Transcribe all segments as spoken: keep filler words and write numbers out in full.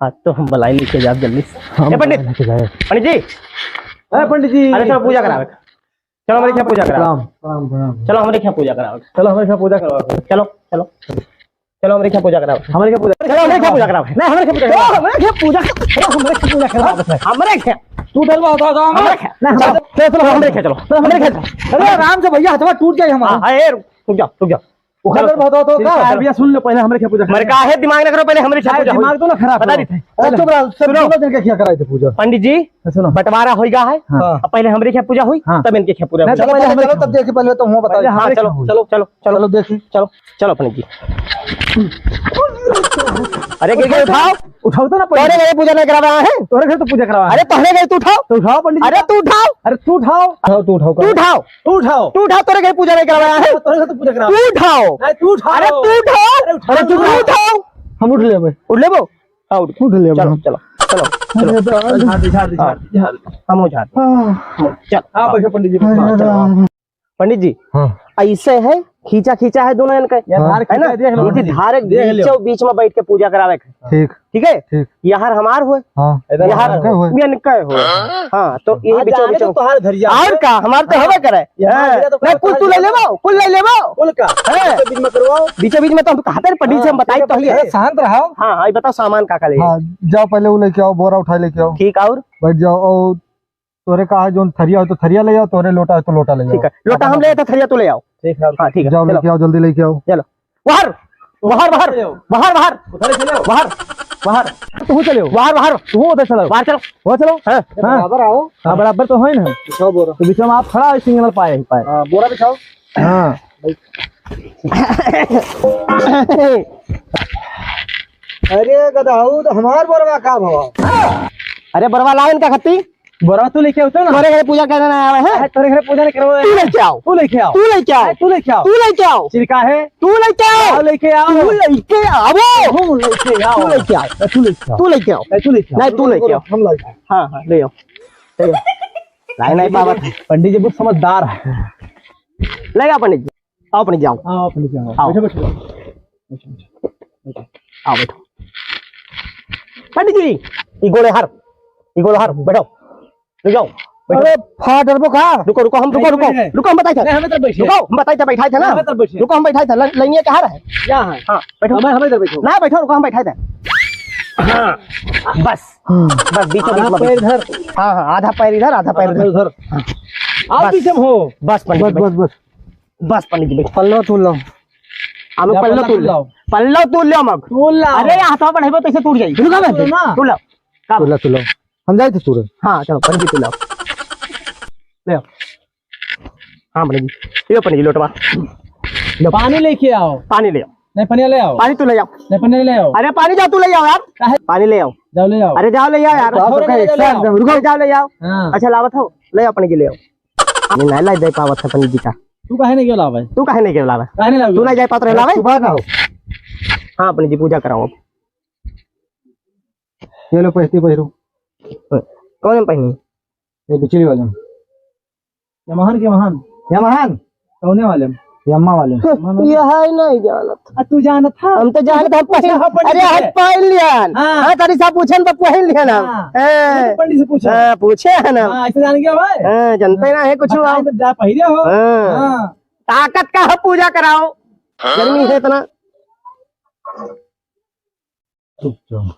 आज तो हम बलाई लेके जाब जल्दी से। हम ए पंडित, बलाई लेके जाए। पंडित जी। ए पंडित जी। अरे चलो पूजा करावे। चलो हमरे यहाँ पूजा करावे। प्रणाम, प्रणाम, प्रणाम। चलो हमरे यहाँ पूजा करावे। चलो हमरे यहाँ पूजा करावे। चलो, चलो। चलो हमरे यहाँ पूजा करावे। हमरे यहाँ पूजा। चलो हमरे यहाँ पूजा करावे। नहीं, हमरे यहाँ पूजा करावे। हमरे यहाँ पूजा। चलो हमरे यहाँ पूजा करावे। हमरे यहाँ। तू डरवा होता, होता, हमरे यहाँ। नहीं, चलो, चलो, चलो, हमरे यहाँ चलो। चलो, हमरे यहाँ चलो। अरे आराम से भैया, हथवा टूट जाए हमारा। हाँ, हाँ, ए, रुक, रुक जाओ, रुक जाओ। ओकर चलो, डर बहुत होता, ठीक है, का? भैया सुन लो, पहले हमरे यहाँ पूजा। मरे काहे दिमाग ना करो, पहले हमरे यहाँ पूजा होई। दिमाग तो ना खराब करे। अरे चुप रहो, सब सुनो। दोनों जन के यहाँ कराई थे पूजा। पंडित जी, सुनो। बंटवारा होई गा है। हाँ। अब पहले हमरे यहाँ पूजा होई, हाँ। तब इनके यहाँ पूजा होई। चलो, पहले हमरे चलो, यहाँ तब देखी, पहले तो हुआ बताइए। हाँ, हमरे चलो, यहाँ चलो, चलो, चलो, चलो देखी। चलो, चलो पंडित जी। अरे गिर गए, उठाओ। उठाओ तो ना पंडित। तोरे घरे पूजा नहीं करावा है। तोरे घर तो पूजा करावा है। अरे तोरे घरे तू उठाओ। तो उठाओ पंडित जी। अरे तू उठाओ। अरे तू उठाओ। उठाओ, तू उठाओ, तू उठाओ। तू उठाओ। तू उठाओ, तोरे घरे पूजा नहीं करावा है। तोरे घर तो पूजा करावा। तू उठाओ। नहीं, तू उठाओ। अरे तू उठाओ। अरे उठाओ। अरे तू उठाओ। हम उठ लेबे। उठ लेबो? हाँ, उठ। उठ लेबे चलो, हम। चलो, चलो, चलो। अरे दादा। झाड़ दे, झाड़ दे, झाड़ दे, झाड़ दे। हम हो झाड़ दे। हाँ। चल। हाँ, बैठो पंडित जी, बैठो। अरे हाँ, चलो। दादा। पंडित जी, हाँ। ऐसे है, खींचा खींचा है दोनों इनके, हाँ। है ना? देख लो, ये पंडित जी। धारे देख लो। बीचों बीच में बैठ के पूजा करावे के। ठीक। ठीक है? ठीक। यार हमार हुए। हाँ। इधर यार हमार हुए। इनके हुए। हाँ, तो यही हाँ, बीचों जाने बीच तो में। तोहार धरिया और है। का, हमार तो हाँ। हवे करे। यहाँ हाँ। आइला तो नहीं, कुल तोहार तू ले धरिया। लेबो, कुल ले लेबो। कुल का? हाँ। बीचों बीच में करवाओ। बीचों बीच में तो हम कहा थे, पंडित जी, हाँ, हम बताई ठीक है, तो ही है। अरे शांत रहो। हाँ, हाँ, ये बताओ सामान का का ले? हाँ, जाओ पहले वो लेके आओ, बोरा उठा लेके आओ। ठीक, और? बैठ जाओ, और तोरे का है, जोन थरिया हो तो थरिया ले आओ, तोरे लोटा है तो लोटा ले आओ। ठीक है, लोटा हम ले आते, थरिया तू ले आओ। ठीक है। हाँ, ठीक है, जाओ, चलो। लेके आओ, जल्दी लेके आओ। चलो। बाहर, बाहर, बाहर, चलो। बाहर, बाहर। उधर चलो। बाहर, बाहर। तू चलो। बाहर, बाहर। तू उधर चलो। बाहर चलो। वो चलो। हाँ, हाँ। बराबर आओ। हाँ, बराबर तो है ना। बिछाओ बोरा। तो बीच में आप खड़ा है, सिंगल पाए ही पाए। हाँ, बोरा बिछाओ। हाँ। अरे गदहू, तो हमार बोरवा का भवा? अरे बोरवा लाओ इनका खत्ती। बोरवा तू लेके आओ तो ना। तोरे घरे पूजा करने ना आवे हैं। अरे तोरे घरे पूजा नहीं करवावे। तू लेके आओ। तू लेके आओ। तू लेके आओ। अरे तू लेके आओ। तू लेके आओ। चिरका है। तू लेके आओ। आओ लेके आओ। तू लेके आओ। तू लेके आओ। तू लेके आओ। अरे तू लेके आओ। तू लेके आओ। अरे तू लेके आओ। नहीं, तू लेके आओ। हम लाए। हाँ, हाँ, ले आओ। ले आओ। लाए नहीं पावत है। पंडित जी बहुत समझदार है। ले आओ पंडित जी। आओ पंडित जी, आओ। आओ पंडित जी, आओ। आओ। बैठो, बैठो। बैठो, बैठो। बैठो। आओ, बैठो। पंडित जी, ई गोड़े हार, ई गोड़े हार, बैठो। रुक जाओ, बैठो। अरे, फाड़ डरबो का? रुको, रुको, हम, रुको, बैठ, रुको, बैठ, बैठ। रुको, हम बताई थे। नहीं, हमें तरफ बैठिए। रुको, हम बताई थे, बैठाई थे ना। नहीं, हमें तरफ बैठिए। रुको, हम बैठाई थे। ल-, लइनिया कहाँ रहे? यहाँ है। हाँ, बैठो। हमें, हमें इधर बैठो। ना, बैठो, रुको, हम बैठाई थे। हाँ, बस, हम्म। बस, बीचों बीच आधा में पैर बैठो। इधर। हाँ, हाँ, आधा पैर इधर, आधा पैर आधा इधर। पैर उधर। हाँ। आप बस। पीछे में हो। बस, पंडित जी, बस, बैठो। बस, बस। बस पंडित जी, बैठ। पल्लो तूल लो। हम लोग या पल्लो पल्ला तूल तूल लो। लाओ। पल्लो तूल लो हम लोग। तूल लाओ। अरे, यहाँ हाथवा बढ़ाइबो तो इसे टूट जाई। रुका बे। तूल लो ना। तूल लो। का तूल लो, तूल लो। हम जाए थे तूल। हाँ, चलो, पंडित जी तूल लाओ। ले आओ। हाँ, पंडित जी। ये पंडित जी, लोटवा। लो। पानी लेके आओ। पानी ले आओ। नहीं, पानी ले आओ। पानी तू ले आओ। नहीं, पानी ले आओ। अरे, पानी जाओ, तू ले आओ यार। काहे? पानी ले आओ। जाओ, ले आओ। अरे, जाओ, ले आओ यार। अरे, जाओ, ले आओ। रुको, ले आओ। जाओ, ले आओ। हाँ। अच्छा, लावत हो। ले आओ, पंडित जी, ले आओ। नहीं, नहीं, नहीं दे पावत है पंडित जी का। तू काहे नहीं गेला भाई? तू काहे नहीं गेला भाई? काहे नहीं लावे? तू नहीं जाए पात्र है, लावे? सुबह ना हो। हाँ, पंडित जी, पूजा कराओ अब। ये लो, पहती पहिरो। कौन में पहनी? ये बिचली वाले में। यमहन के महान। यमहन? कौने वाले में? यम्मा वाले में। यह है नहीं जानत। आ, तू जानत है? हम तो जानत है, हम पहन, हाँ, पंडित अरे, जी हम है। पहन लिहन। हाँ। हाँ, तारी साहब पूछन तो पहन लिहन हम। हाँ। हाँ। पंडित से पूछो। हाँ, पूछे है ना। हाँ, ऐसे जान गया भाई? हाँ, जनते ना है कुछ। हाँ, आप। तो जा पहिरे हो। हाँ। हाँ। ताकत का है, पूजा कराओ। हाँ। गर्मी है इतना। चुप, चुप।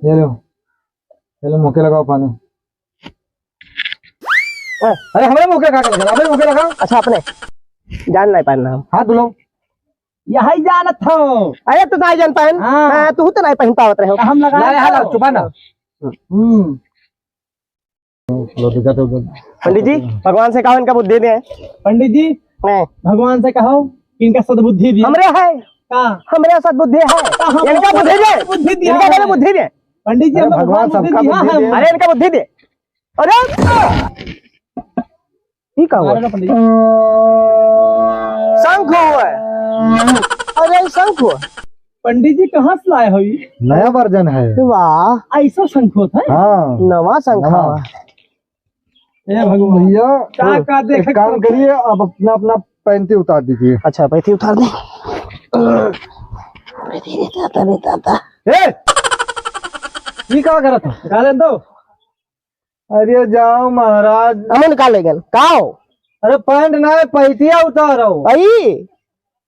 ये लो, ये लो, मुँह के लगाओ पानी। हाँ। अरे, हमरे मुँह के का लगा? अबे मुँह के लगाओ। अच्छा, अपने जान नहीं पाए ना हम। हाथ धुलो। यही जानत हो। अरे, तू नहीं जान पाए। हाँ। हाँ, तू तो नहीं पहन पावत रहे हो। हम लगा ना, यहाँ लो। लाओ, चुपा ना। हम्म। लो, दिखा दो, दो। पंडित जी, भगवान से कहो इनका बुद्धि दे। पंडित जी, हाँ। भगवान से कहो कि इनका सद्बुद्धि दिए। हमरे है। का? हमरे सद्बुद्धि है। का हम इनका बुद्धि दे। बुद्धि दिया इनका है। पहले बुद्धि दे। पंडित जी, अरे हम भगवान भगवान बुद्धि सबका दिया बुद्धि है। दे। अरे इनका बुद्धि दे। अरे! ई का हुआ? मारो ना पंडित जी। शंख हुआ। अरे, शंख हुआ। पंडित जी, कहाँ से लाए हो ये? नया version है। वाह। ऐसा शंख होता है? हाँ। नवा शंख नवा। हुआ। हे भगवान। भैया, का, का देखे एक काम करिए, आप अपना, अपना पैंटी उतार दीजिए। अच्छा, पैंटी उतार दें। अरे दादा रे दादा। ए! ई का करत हो? निकाले दो। अरे जाओ महाराज। हमन का लेगन? का हो? अरे पैंट ना है, पैंटिया उतारो। आई? ए,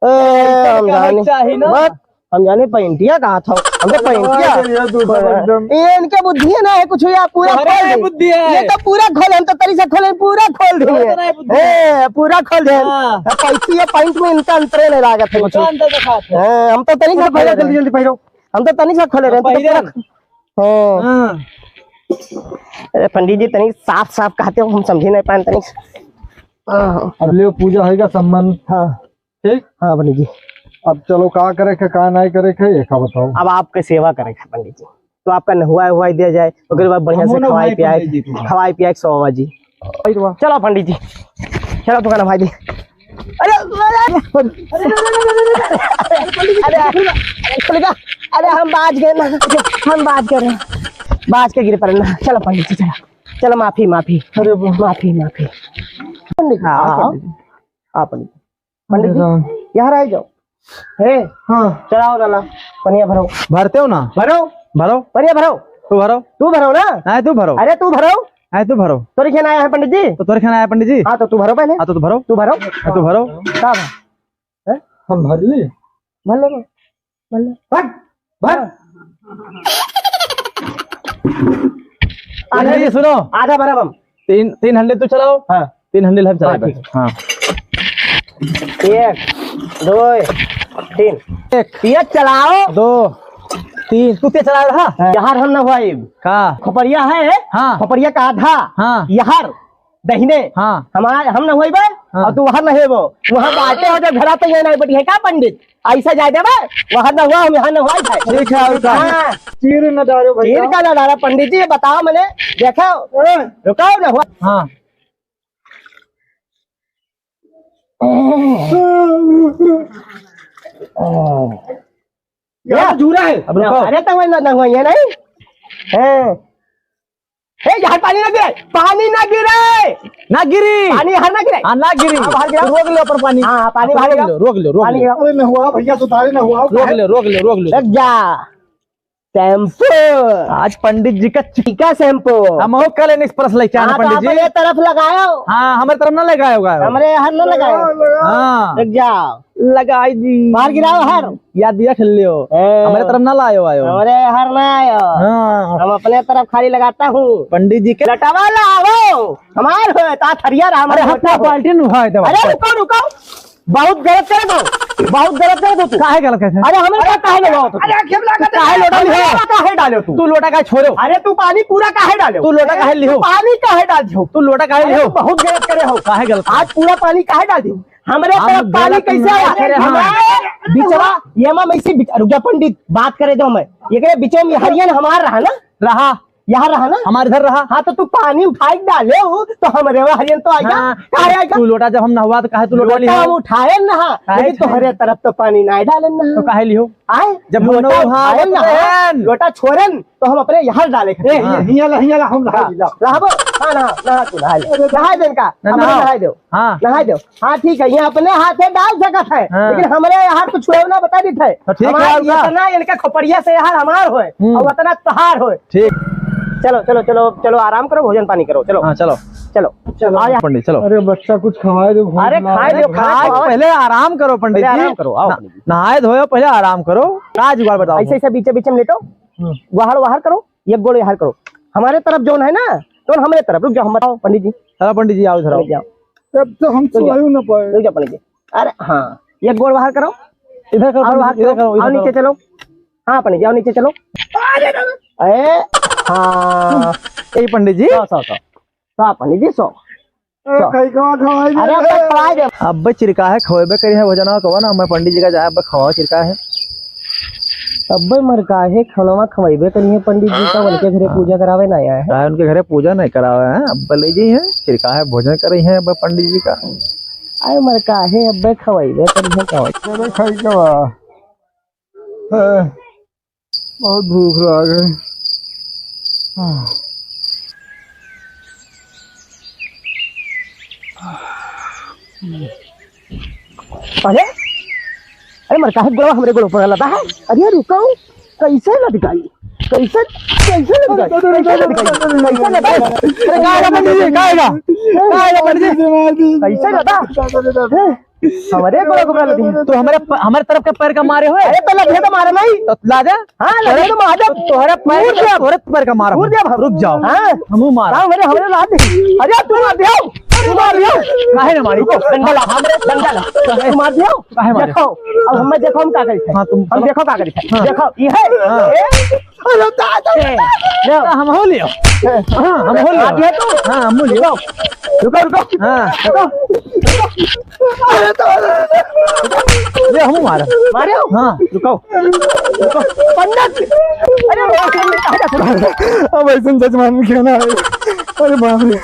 पैसा हम का जाने। चाही ना? बस, हम जाने पैंटिया कहा था। हम तो पैंटिया। अरे ये दूसरा एकदम। ये इनके बुद्धि ना है कुछ, या पूरा तुम्हारे खोल नहीं दे। बुद्धि है। ये तो पूरा खोल, हम तो तनी से खोले, पूरा खोल दे। तुम्हारे नहीं बुद्धि है। ए, पूरा खोल दे। हाँ। अब पैंट, ये पैंट में इनका अंतरे नहीं लागत है कुछ। इनका अंतर दिखाते हैं। हाँ, हम तो तनी से तो खोले पहले रहे। जल्दी, जल्दी पहनो। हम तो तनी से खोले रहे, हम तो पहिरे पूरा हैं। हाँ। हाँ। अरे पंडित जी, तनी साफ साफ कहते हो, हम समझे नहीं पाए तनी। हाँ। अब ले पूजा होएगा सम्मान। हाँ। ठीक? हाँ पंडित जी। अब चलो, का करे के, का नहीं करे के, ये का बताओ। अब आपके सेवा करे के पंडित जी, तो आपका नहुआ हुआ दिया जाए, ओकरे बाद बढ़िया से हमो खवाए नहुआई पियाए, पंडित जी, तू। खवाए पियाए के सोवा जी। चलो पंडित जी, चलो दुकान भाई जी। अरे, अरे, अरे, अरे, अरे, हम बाज गए ना, हम बाज गए ना, बाज के गिर पड़े ना। चलो पंडित जी, चलो, चलो, माफी, माफी। अरे वाह। माफी, माफी। पंडित जी, हाँ, हाँ, पंडित जी। हाँ, पंडित जी। पंडित जी, अरे राम। यहाँ रह जाओ। हे, हाँ। चलाओ लाला, पनिया भरो। भरते हो ना? भरो। भरो। पनिया भरो। तू भरो। तू भरो ना। नहीं, तू भरो। अरे, तू भरो। नहीं, तू भरो। तोरी खेना आया है पंडित जी। तो तोरी खेना आया है पंडित जी। हाँ, तो तू भरो पहले। हाँ, तो तू भरो। तू भरो। तू भरो। का भा? हैं? हम भर ली। भर लो, भर लो। भर, भर। आधा ये सुनो। आधा भरब हम। तीन, तीन handle तू चलाओ। हाँ। तीन handle हम चलाए हाँ, बस। ठीक। हाँ। एक, दो, तीन। एक। ये चलाओ। दो, तीन। तू ते चला रहा? हाँ। यार हम ना हुआ ये। का? खोपड़िया है? हाँ। खोपड़िया का आधा। हाँ। यार। दहिने। हाँ। हमार, हम न होइबे, हाँ। और तू वहाँ न हेबो। वहाँ बाटे हो जब घरा पे ये नहीं बटी है का पंडित? ऐसा जाए देबे, वहाँ न हुआ, हम यहाँ न हुआ है। ठीक है, और का? हाँ। चीर न डालो भैया। चीर का न डाला पंडित जी, बताओ मने, देखो, हाँ। रुकाओ न हुआ। हाँ। यार, झूरा है। अब रुको। अरे तो वही न, न हुआ, ये नहीं? हाँ। ए, यहाँ पानी ना गिरे, पानी ना गिरे। ना गिरी। पानी यहाँ ना गिरे। हाँ, ना गिरी। हाँ, बाहर गिराओ। रोक लो अपन पानी। हाँ, पानी बाहर रोक गिराओ। लो, रोक लो, रोक पानी लो। गिराओ। अरे, न हुआ भैया, सुधारे न हुआ। रोक लो, रोक लो, रोक लो। रुक जा। शैम्पू। आज पंडित जी का चिका शैम्पू। हम और कल इन्हें स्पर्श लेके आना हाँ, तो पंडित जी। अपने तरफ लगाओ। हाँ, हमारे तरफ ना लगाया होगा। हमारे यहाँ ना लगाओ। हाँ। रुक जाओ। लगाई दी। बाहर गिराओ हर। या दिया खेल लियो। हाँ। हमारे तरफ ना लायो आयो। हमारे हर ना आयो। हाँ। हम अपने तरफ खाली लगाता हूँ। पंडित जी के लटवा लाओ। हमार हो, ता थरिया रहा, अरे, हमार हत्या हो। बाल्टी नु है, दवा। अरे, रुको, रुको। बहुत गलत कर दो। बहुत गलत कर दो तू। काहे गलत कर दो? अरे, हमारे साथ काहे लगाओ तू? अरे, आखिर लगा दे। काहे लोटा लिहो? काहे डालो तू? तू लोटा काहे छोड़ो? अरे, तू पानी पूरा काहे डालो? तू लोटा काहे लिहो? तू पानी काहे डाल दियो? तू लोटा काहे अरे, लिहो? तू बहुत गलत करे हो। काहे गलत? आज पूरा पानी काहे डाल दियो? हमरे हम तरफ पानी गलत कैसे नहीं आया? करे, हाँ। हमारे बिचवा, ये माँ, मैं इसी बिच-, रुक जा पंडित, बात करे दो मैं। ये कहे बिचवा में हरियन हमार रहा ना? रहा। यहाँ रहा ना? हमारे घर रहा। हाँ, तो तू पानी उठाए के डाले हो, तो हमरे वहाँ हरियन तो आएगा। हाँ। काहे आएगा? तू लोटा जब हम नहवा तो काहे तू लोटा लोटा लिहो? हम उठाए ना, काहे लेकिन उठाए? तुम्हारे तरफ तो पानी ना डाले ना। तो काहे लिहो? आए? जब हम लोटा नहवा उठाए तो ना, बहन। लोटा छोड़न, तो हम अपने यहाँ डाले ए, खातिर। हाँ। हियाँ ला, हियाँ ला, हम नहा हाँ, लीला। नहाबो? हाँ, नहा, नहा तू, नहा ले। अरे, नहा दे इनका, ना, हमरे नहाओ। नहाए दो। हाँ। नहाए दो। हाँ, ठीक है, ये अपने हाथे डाल सकत है, हाँ। लेकिन हमरे यहाँ तो छुएव ना बता देत है। तो ठीक है, हमार और का? इतना इनका खोपड़िया से यहाँ हमार होए, हम्म। और उतना तहार होए। ठीक। चलो, चलो, चलो, चलो, आराम करो, भोजन पानी करो, चलो। हाँ, चलो। चलो। चलो। आ जा। पंडित, चलो। अरे बच्चा, कुछ खवाए दो, भूख अरे, लगा खाए है। दो, खाना आज खवाओ। पहले आराम करो, पंडित ना-, जी। आराम करो, आओ, ना-, पंडित जी। नहाए धोए, पहले आराम करो। का जुगाड़ बताओ? ऐसे, ऐसे बीचे, बीचे में लेटो। हम्म। वहाड़, वहाड़ करो। एक गोड़ यहाँ करो, हमारे तरफ जौन है ना, तौन हमरे तरफ। रुक जाओ, हम बताओ पंडित जी। चलो पंडित जी, आओ इधर आओ। रुक जाओ। तब तो हम रुक जाओ। सोए ना पाए। रुक जाओ पंडित जी। अरे हाँ, एक गोड़ बाहर करो। इधर करो और पंडित बाहर जी, इधर करो, करो, इधर आओ करो। नीचे चलो। हाँ पंडित जी, आओ नीचे चलो। अरे हाँ। यही पंडित जी। सो, सो, सो। सो पंडित जी, सो। ए, सो। कई कवा खवाई दे अरे, अब रे। तक खवाई दे। अब्बे चिरकाहे खवेबे करी है भोजना कवा ना, मैं पंडित जी का जाए, अब्बे खवाओ चिरकाहे। अब्बे मर काहे खनवा खवाइबे करी है पंडित जी का, उनके घरे पूजा करावे ना आया है। काहे उनके घरे पूजा नहीं करावे हैं, अब्बे ले जाई है, चिरकाहे भोजन करी है अब्बे पंडित जी का। आए मर काहे अब्बे खवाइबे करी है खवाई। अरे, खाई कवा। ए, बहुत भूख लाग है। अरे, अरे मर, काहे गोड़वा हमरे गोड़ पर लदा है? अरे रुको, कैसे लद गई? कैसे, कैसे लद गई? कैसे लद गई? कैसे लद गई? अरे का है पंडित जी? का है? का है पंडित जी? कैसे लदा? हैं? हमरे गोड़ पर लदी। तो हमरे प-, हमरे तरफ के पैर का मारे हुए? अरे तो लदे तो मारे नहीं। तो लादे? हाँ, लदे तो मारे। तो तोहरा पैर, तोहरे पैर का मारा। रुक जाओ। हाँ। हमू मारा। हाँ, हमरे, हमरे लादे। अरे तू मार दियो। तू मार दियो। काहे ना मारी? रुको, डंडा ला, हमरे डंडा ला। काहे? तू मार दियो। काहे मारे? देखो, अब हमें देखो हम का करी थे। हाँ, तुम हम देखो का करी थे। हाँ। देखो, ये है। हाँ। ए, अरे दादा, ए, दादा। ले। हम हो लियो। हाँ, हम हो लियो। आ गया तू? हाँ, हम हो लियो। रुको, रुको। हाँ। रुको, रुको। अरे दादा, दादा। ले, हम मारा। मारे हो? हाँ। रुको। रुको। पंडित। अरे, अब ऐसे जजमान में क्यों ना आए? अरे बाप रे।